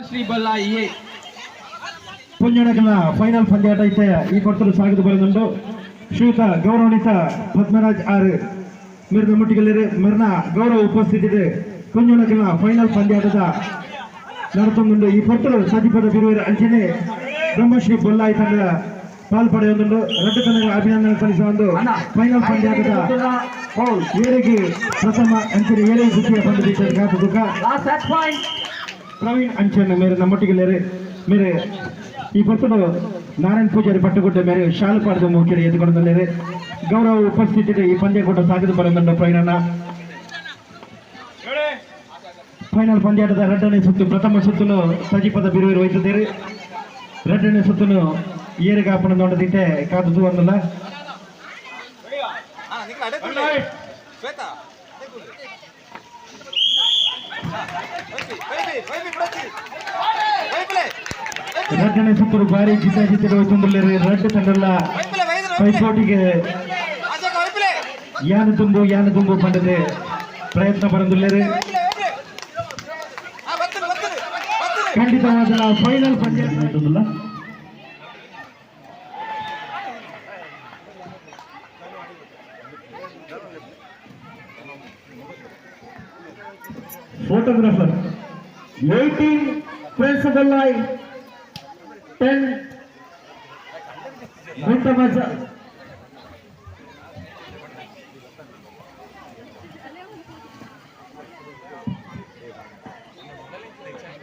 ಶ್ರೀ ಬಲ್ಲಾಯಿ ಎ. ಪೊಂಜೋನಕಲ್ನ final ಪಂದ್ಯಾಟ ಐತೆ ಈ ಕೊಡ್ತಲು ಸಾಗದು ಬರದುಂಡು. ಶ್ರೀಯುತ ಗೌರವಾನ್ವಿತ ಪದ್ಮರಾಜ್ ಆರ್ ಮಿರ್ನ ಮುಟ್ಟಿಗಲ್ಲಿರು ಮಿರ್ನ ಗೌರವ ಉಪಸ್ಥಿತಿ ಪೊಂಜೋನಕಲ್ನ ಫೈನಲ್ ಪಂದ್ಯಾಟದ ನಡತೊಂದುಂಡು. ಈ ಪೊರ್ತುಡು ಸಜಿಪದ ಬಿರುವೆರ್ ಅಂಚನೆ ಬ್ರಹ್ಮಶ್ರೀ ಬೊಲ್ಲಾಯಿ ತಂಡ ಪಾಲ್ ಪಡೆಯೊಂದುಂಡು. ರಡ್ಡು ತಂಡಗಳ ಅಭಿನಂದನೆ ಸಲ್ಲಿಸುವ ಒಂದು ಫೈನಲ್ ಪಂದ್ಯಾಟದ ಫೌಲ್. ಏರಿಗೆ ಪ್ರಥಮ ಅಂಚನೆ ಏರಿಗೆ ದ್ವಿತೀಯ ಪಂದ್ಯ ಕಾತುಕ. Last set point. Praveen Anchan ಮೇರೆ ನಮ್ಮೊಟ್ಟಿಗೆ ಮೇರೆ ಈ ಪೊರ್ತುಡು ನಾರಾಯಣ್ ಪೂಜಾರಿ ಪಟ್ಟುಗುಡ್ಡೆ ಮೇರೆ ಶಾಲು ಪಾಡ್ದ ಮುಖ್ಯರು ಎದುಗೊಂಡು ಗೌರವ ಉಪಸ್ಥಿತಿ ಈ ಪಂದ್ಯಕೂಟ ಸಾಗದು ಬರೊಂದುಂಡು. ಪ್ರವೀಣಣ್ಣ, ಫೈನಲ್ ಪಂದ್ಯಾಟದ ರಡ್ಡನೇ ಸುತ್ತು. ಪ್ರಥಮ ಸುತ್ತುನು ಸಜಿಪದ ಬಿರುವೆರ್ ವಹಿಸಿದ್ದೀರಿ. ರಡ್ಡನೇ ಸುತ್ತುನು ಏರಿಗಾಪನ ದೊಡ್ಡದಿತ್ತೆ ಕಾದು ಒಂದಲ್ಲ. ಶ್ವೇತಾ, ರಡ್ಡನೇ ಸುತ್ತುಡು ಭಾರಿ ಜಿದ್ದ ಜಿದ್ದ ಹೋಯ್ತುಂದುಲ್ಲೆರ್. ರಡ್ಡು ತಂಡಲ ಪೈಪೋಟಿಗೆ ಯಾನ ತುಂಬು ಯಾನ ತುಂಬು ಪಂಡದೆ ಪ್ರಯತ್ನ ಬರಂದುಲ್ಲೆರ್. ಖಂಡಿತವಾದ ಫೈನಲ್ ಪಂದ್ಯ. Photographer 18 friends Bollai, 10 ಗುಂಟಮಜ.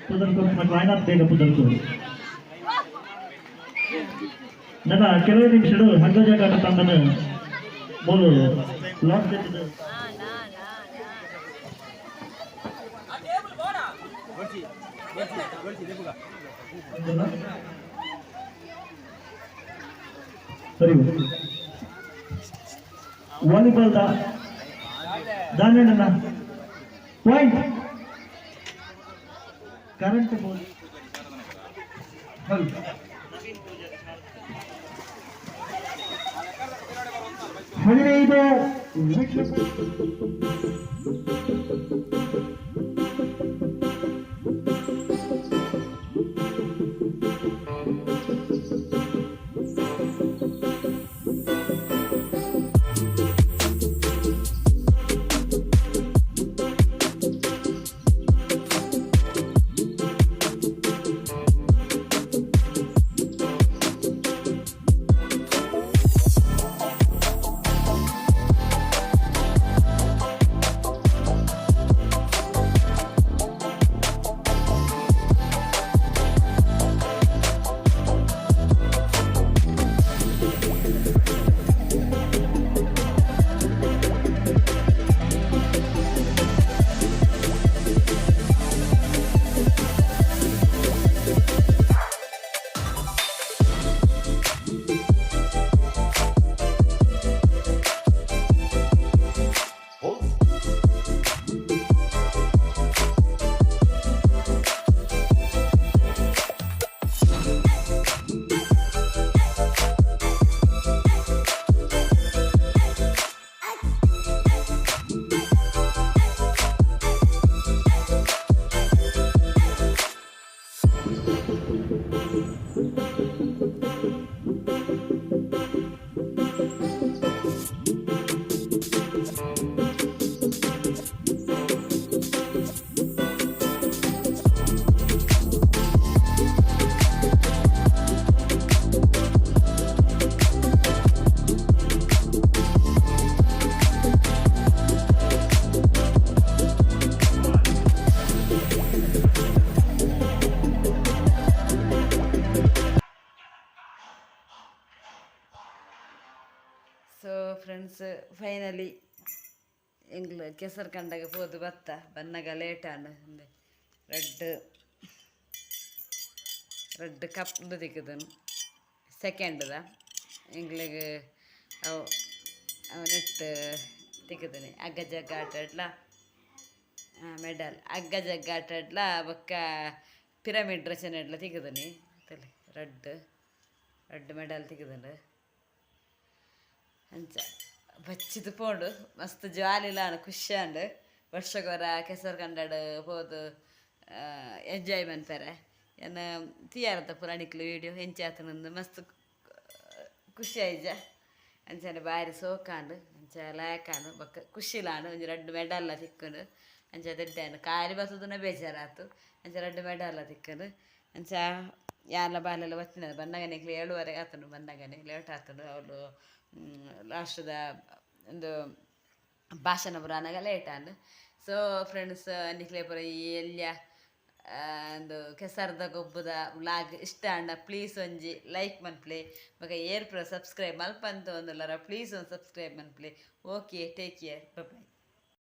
ಪುದರ್ ಬೇಗ ಪುದರ್. ನನ್ನ ಕೆಲವೇ ನಿಮಿಷಗಳು ಹಗ್ಗಜಗ್ಗಾಟ ತಂಡನ ಮೂಲು ಲಾಸ್ಟ್. ಸರಿ, ವಾಲಿಬಾಲ್ ದಾನೇನಲ್ಲ ಪಾಯಿಂಟ್ ಕರೆಂಟ್ ಬೋಲ್. 15. ಸೊ ಫ್ರೆಂಡ್ಸ್, ಫೈನಲಿ ಎಂಕ್ಲು ಕೆಸರು ಕಂಡಗ ಪೋದು ಬತ್ತ. ಬನ್ನಗ ಲೇಟ್ ಆಂಡ್. ರಡ್ಡ್ ರಡ್ಡ್ ಕಪ್ ತಿಕ್ಕುದನ್ ಸೆಕೆಂಡ್ದ ಎಂಕ್ಲೆಗ್. ಅವು ಅವು ನೆಟ್ ತಿಕ್ಕುದನೆ ಅಗ್ಗ ಜಗ್ಗ ಆಟ ಆಡ್ಲ ಮೆಡಲ್. ಅಗ್ಗ ಜಗ್ಗ ಆಟ ಆಡ್ಲ ಬೊಕ್ಕ ಪಿರಮಿಡ್ ರಚನೆ ಎಡ್ಲ ತಿಕ್ಕುದನಿ. ರಡ್ಡ್ ರಡ್ಡ್ ಮೆಡಲ್ ತಿಕ್ಕುದುಂಡು. ಅಂಚ ಬಚ್ಚಿದ್ ಪೋಂಡು. ಮಸ್ತ್ ಜಾಲಿಲ ಆಂಡ್, ಖುಷಿ ಆಂಡ್. ವರ್ಷಗೊರ ಕೆಸರು ಕಂಡಡ್ ಪೋದು ಎಂಜಾಯ್ ಮನ್ಪೆರೆ. ಎನ್ನ ತಿಯಾರತ ಪೂರ ನಿಕ್ಲು ವೀಡಿಯೋ ಎಂಚಾತನಂದು ಮಸ್ತ್ ಖುಷಿ ಆಯ್ಜ. ಅಂಚನೆ ಬಾರಿ ಸೋಕಾಂಡ್, ಅಂಚ ಲಾಯಕಾಂಡ್. ಬೊಕ್ಕ ಖುಷಿಲಾಂಡ್, ಒಂಜಿ ರಡ್ಡ್ ಮೆಡಲ್ಲ ತಿಕ್ಕುಂಡು. ಅಂಚ ದೆಡ್ಡೆ ಖಾಲಿ ಬತ್ತುದುನ ಬೇಜಾರಾತು. ಅಂಚ ರಡ್ಡ್ ಮೆಡಲ್ಲ ತಿಕ್ಕುಂಡು. ಅಂಚ ಯಾನ್ಲ ಬಾಲೆಲ್ಲ ಬತ್ತಿನ ಬನ್ನಗ ನಿಕ್ಲು 7:30 ಆತುಂಡು. ಬನ್ನಗನೆ ಲೇಟ್ ಆತುಂಡು. ಅವಳು ಲಾಸ್ಟ್ದ ಒಂದು ಭಾಷಣ ಪೂರ ಆನಗ ಲೇಟ್ ಆಂಡ್. ಸೊ ಫ್ರೆಂಡ್ಸ್, ನಿಕ್ಲೆ ಪೂರ ಈ ಎಲ್ಯ ಒಂದು ಕೆಸರ್ದ ಗೊಬ್ಬುದ ವ್ಲಾಗ್ ಇಷ್ಟ ಆಂಡ ಪ್ಲೀಸ್ ಒಂಜಿ ಲೈಕ್ ಮನ್ಪುಲೆ. ಬೊಕ ಏರ್ ಪೂರ ಸಬ್ಸ್ಕ್ರೈಬ್ ಮಲ್ಪಂತ ಒಂದುಲ್ಲರ, ಪ್ಲೀಸ್ ಒಂದು subscribe ಮನ್ಪುಲೆ. Okay, take care, bye.